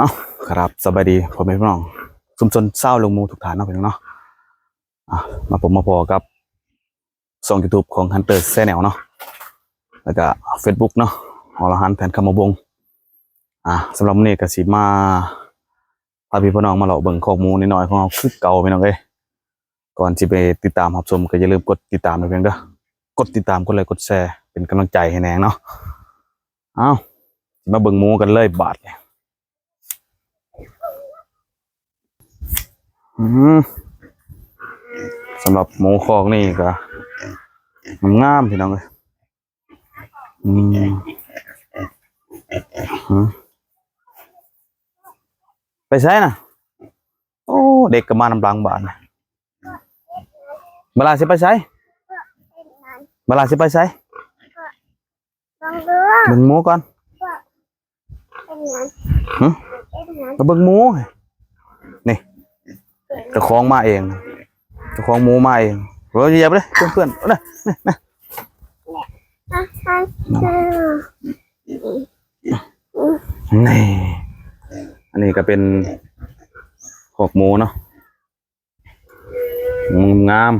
ເອົ້າ ຄັບ ສະບາຍດີພໍ່ແມ່ພີ່ນ້ອງ ຊຸມຊົນຊາວເລ້ຽງໝູທຸກທ່ານເນາະ ພີ່ນ້ອງເນາະ. ອ່າ ມາພົບມາພໍ້ກັບຊ່ອງຢູທູບຂອງ Hunter Channel ເນາະ ແລ້ວກະ Facebook ເນາະ ອລະຫັນ ແພນຄຳມະວົງ. ອ່າ ສຳລັບມື້ນີ້ກະຊິມາ ພາພີ່ພານ້ອງມາເລາະເບິ່ງຄອກໝູນ້ອຍໆຂອງເຮົາຄືເກົ່າ ພີ່ນ້ອງເອີຍ. ກ່ອນຊິໄປຕິດຕາມຮັບຊົມ ກໍຢ່າລືມກົດຕິດຕາມໃຫ້ເພິ່ນເດີ ກົດຕິດຕາມ ກົດໄລ ກົດແຊ ເປັນກຳລັງໃຈໃຫ້ແດ່ເນາະ. ເອົ້າ ຊິມາເບິ່ງໝູກັນເລີຍບາດນີ້. ອືມ ສຳລັບໝູຄອກນີ້ກໍງາມໆ ພີ່ນ້ອງເອີຍ. ອືມ ຫື ໄປໃສນະ? ໂອ້ ເດັກກໍມານຳຫຼັງບາດນີ້. ເວລາຊິໄປໃສ? ເວລາຊິໄປໃສ? ເບິ່ງໝູກ່ອນ. ຫື ມາເບິ່ງໝູ. ນີ້ ເຈົ້າຂອງມາເອງ ເຈົ້າຂອງໝູມາເອງ. ໂອ້ຍ ຢ່າໄປເດີ ເພື່ອນໆ ເອົານະ ນີ້ນະ ນີ້ ອັນນີ້ກໍເປັນຄອກໝູເນາະ. ງາມ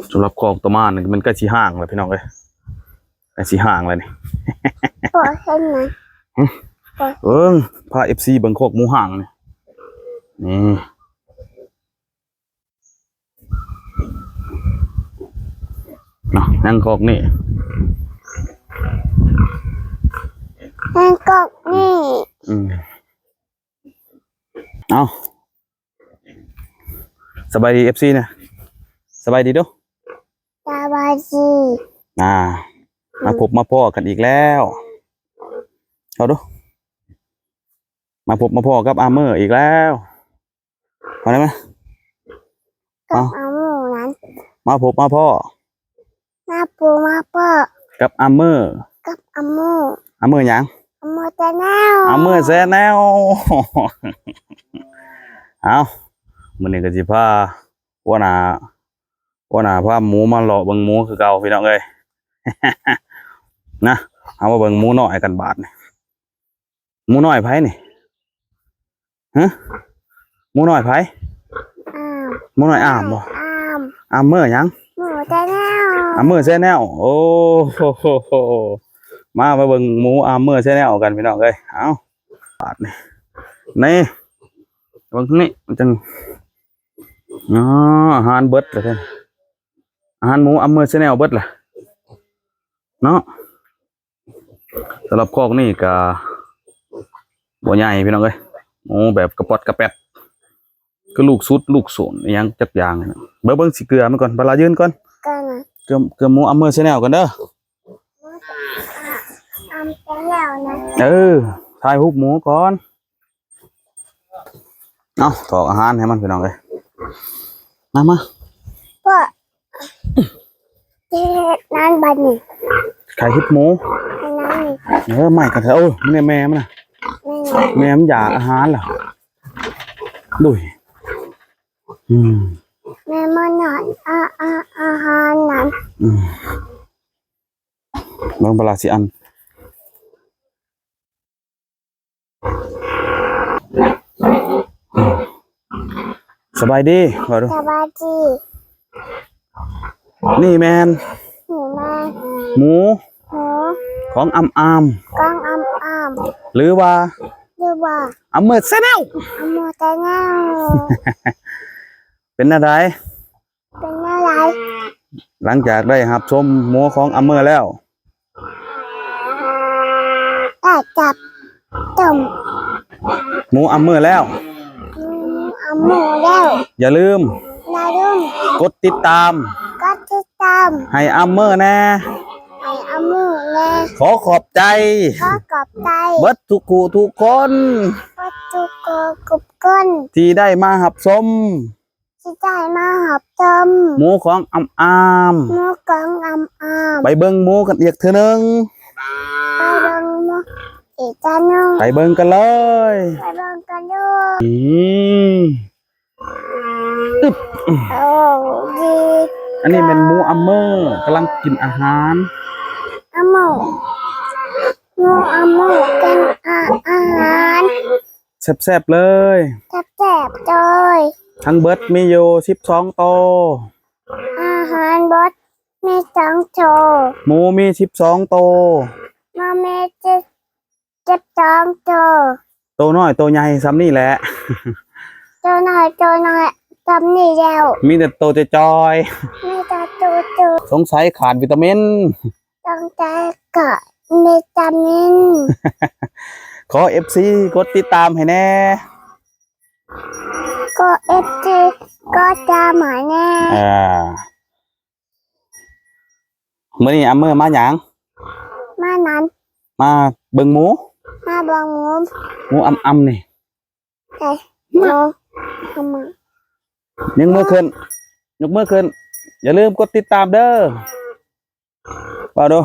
ໆ ສຳລັບຄອກໂຕມານີ້ ມັນໃກ້ຊິຮ້າງແລ້ວ ພີ່ນ້ອງເອີຍ ໃກ້ຊິຮ້າງແລ້ວນີ້. ເບິ່ງ ພາ ເອັຟຊີ ເບິ່ງຄອກໝູຮ້າງນີ້ ນີ້ ເນາະ ຍັງຄອກນີ້ ຍັງຄອກນີ້ ອືມ. ເອົ້າ ສະບາຍດີ ເອັຟຊີ ນະ ສະບາຍດີດູ ສະບາຍດີ. ອ່າ ມາພົບມາພໍ້ກັນອີກແລ້ວ ເອົາດູ ມາພົບມາພໍ້ກັບອາເມີອີກແລ້ວ. ເອົາໄດ້ມະ? ກັບອາເມີນັ້ນ ມາພົບມາພໍ້ ມາພົບມາພໍ້ ກັບອາເມີ ກັບອາເມີ ອາເມີຫຍັງ? ອາເມີແຊນແນວ ອາເມີແຊນແນວ. ເອົ້າ ມື້ນີ້ກໍຊິພາຫົວໜ້າ ຫົວໜ້າພາໝູມາເລາະເບິ່ງໝູຄືເກົ່າ ພີ່ນ້ອງເອີຍ ນະ. ເຮົາມາເບິ່ງໝູນ້ອຍກັນບາດນີ້. ໝູນ້ອຍໃຜນີ້? ຮະ? ໝູນ້ອຍໃຜ? ອາມ ໝູນ້ອຍອາມບໍ່? ອາມ ອາມເມີຫຍັງ? ເມີແຊນແນວ ອາມເມີແຊນແນວ. ໂອ້ໂຫ ມາ ມາເບິ່ງໝູອາມເມີແຊນແນວກັນ ພີ່ນ້ອງເອີຍ. ເອົ້າ ບາດນີ້ ນີ້ ເບິ່ງນີ້ ມັນຈັ່ງ ອໍ ອາຫານເບິດລະ ອາຫານໝູອາມເມີແຊນແນວເບິດລະເນາະ. ສຳລັບຄອກນີ້ກະບໍ່ໃຫຍ່ ພີ່ນ້ອງເອີຍ ໂອ້ ແບບກະປອດກະແປດ ຄືລູກສຸດລູກໂສນອີ່ຫຍັງຈັກຢ່າງ. ເບິ່ງ ເບິ່ງຊິເກືອມັນກ່ອນ ບາລາຢືນກ່ອນ ເກືອ ເກືອໝູອາມເມີແຊນແນວກ່ອນເດີ. ເອີ ຖ່າຍຮູບໝູກ່ອນ. ເອົ້າ ຖອກອາຫານໃຫ້ມັນ ພີ່ນ້ອງເອີຍ ມາ ມາ ພໍ່ ເຮັດນັ້ນບັດນີ້ ໃຜເຮັດໝູ? ເຮັດນັ້ນນີ້ ເອີ ໄມ້ກັນເຖາະ. ໂອ້ຍ ແມ່ ແມ່ມັນນະ ແມ່ ແມ່ມັນຢາກອາຫານລະ ດຸຍ ອືມ ແມ່ມັນຢາກອາ ອາ ອາຫານນັ້ນ ອືມ ເບິ່ງ ບາລາຊິອັນ ສະບາຍດີ ສະບາຍດີ. ນີ້ແມ່ນ ນີ້ແມ່ນ ໝູ ໝູ ຂອງອຳອາມ ຂອງອຳອາມ ຫຼືວ່າ ຫຼືວ່າ ອາເມີແຊນແນວ ອາເມີແຊນແນວ. ເປັນແນວໃດ? ເປັນແນວໃດ? ຫຼັງຈາກໄດ້ຮັບຊົມໝູຂອງອາເມີແລ້ວ ໄດ້ຈັບຕົ້ມ ໝູອາເມີແລ້ວ ໝູອາເມີແລ້ວ ຢ່າລືມ ຢ່າລືມ ກົດຕິດຕາມ ກົດຕິດຕາມ ໃຫ້ອາເມີແດ່ ໃຫ້ອາເມີແດ່. ຂໍຂອບໃຈ ຂໍຂອບໃຈ ເບິດທຸກຜູ້ທຸກຄົນ ເບິດທຸກຜູ້ທຸກຄົນ ທີ່ໄດ້ມາຮັບຊົມ ຊິໄດ້ມາຮັບຊົມ ໝູຂອງອຳອາມ ໝູຂອງອຳອາມ. ໄປເບິ່ງໝູກັນອີກເທື່ອໜຶ່ງ ໄປເບິ່ງໝູອີກເທື່ອໜຶ່ງ ໄປເບິ່ງກັນເລີຍ ໄປເບິ່ງກັນເລີຍ. ອືມ ອຶບ ໂອ້ ດີ ອັນນີ້ແມ່ນໝູອາເມີ ກຳລັງກິນອາຫານ ອາເມີ ໝູອາໝູກິນອາ ອາຫານ ແຊບໆເລີຍ ແຊບໆເລີຍ. ທັງເບິດມີຢູ່ສິບສອງໂຕ ອາຫານເບິດມີສອງໂຕ ໝູມີສິບສອງໂຕ ໝູມີສິບ ສິບສອງໂຕ. ໂຕນ້ອຍໂຕໃຫຍ່ຊ່ຳນີ້ແຫຼະ ໂຕນ້ອຍໂຕນ້ອຍຊ່ຳນີ້ແລ້ວ ມີແຕ່ໂຕຈ່ອຍໆ ມີແຕ່ໂຕຈ່ອຍໆ. ສົງໄສຂາດວິຕາມິນ ສົງໄສຂາດວິຕາມິນ. ຂໍເອັຟຊີກົດຕິດຕາມໃຫ້ແດ່ ຂໍເອັຟຊີກົດຕາມໃຫ້ແດ່. ອ່າ ມື້ນີ້ອາເມີມາຫຍັງ? ມາຫຍັງ? ມາເບິ່ງໝູ ມາເບິ່ງໝູ ໝູອຳໆນີ້ ໃສ່ໝູ ອຳໆ. ຍົກມືຂຶ້ນ ຍົກມືຂຶ້ນ ຢ່າລືມກົດຕິດຕາມເດີ້ ເວົ້າດູ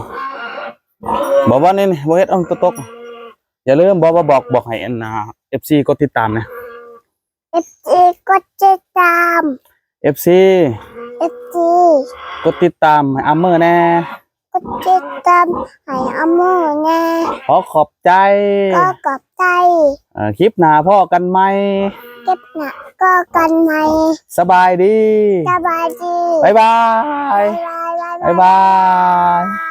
ບອກວ່ານີ້ ນີ້ ບໍ່ເຮັດ ເອົາຕົກໆ. ຢ່າລືມ ບອກ ບອກ ບອກ ບອກໃຫ້ອັນ ອ່າ ເອັຟຊີກົດຕິດຕາມນະ ເອັຟຊີກົດຕິດຕາມ ເອັຟຊີ ເອັຟຊີກົດຕິດຕາມໃຫ້ອາເມີແດ່ ກົດຕິດຕາມໃຫ້ອາເມີແດ່. ຂໍຂອບໃຈ ຂໍຂອບໃຈ. ເອີ ຄລິບໜ້າພໍ້ກັນໃໝ່ ຄລິບໜ້າພໍ້ກັນໃໝ່. ສະບາຍດີ ສະບາຍດີ ບາຍບາຍ ບາຍບາຍ ບາຍບາຍ.